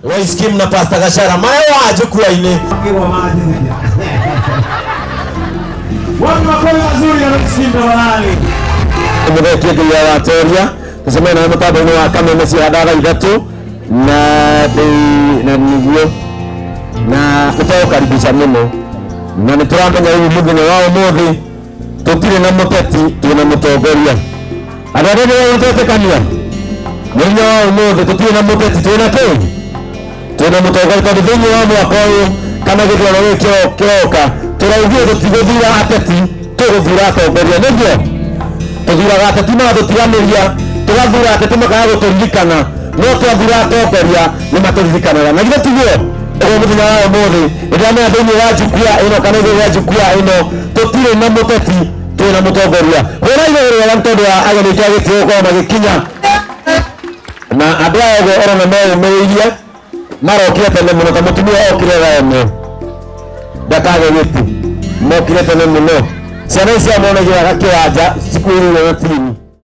Royce Kim na Pastor Gachara mayo wa jukwaa-inĩ. Wapi makofi mazuri ya Royce Kim tafadhali. Mũthekie nginya watoria tucemanie nawe mũtambo-inĩ wa kameme cia thaa 3 na ndĩ na nĩguo na nĩtũgũkaribisha mũno na nĩtũramenya rĩu mũthenya wa ũmũthĩ tũtirĩ na mũteti, twĩna mũtongoria. Andũ arĩa nĩtwetĩkania mũthenya wa ũmũthĩ tũtirĩ na mũteti, twĩna kĩ? Twĩna mũtongoria, tondũ thĩinĩ wa mwaka ũyũ kana gĩthurano gĩkĩ kĩroka tũraugire tũtigũthura ateti, tũgũthura atongoria. Nĩguo tũthuraga ateti magatũtiganĩria, tũgathura ateti makaga gũtũririkana, no twathura atongoria nĩ matũririkanaga. Na githĩ tiguo? Ũguo mũthenya wa ũmũthĩ nĩndĩramenya thĩinĩ wa jukwaa ĩno kana igũrũ rĩa jukwaa ĩno tũtirĩ na mũteti, twĩna mũtongoria. Hũra igũrũ rĩega nĩ tondũ wa ageni aitũ a gĩtĩo gũkorwo magĩkinya, na andũ aya othe ũrona meyũmĩrĩirie marokire tene mũno, ta mũtumia okire thaa 1 ndakage gĩtĩ, mokire tene mũno. Ciana ici amonagĩra kĩwanja cikuhĩrĩirie na tini.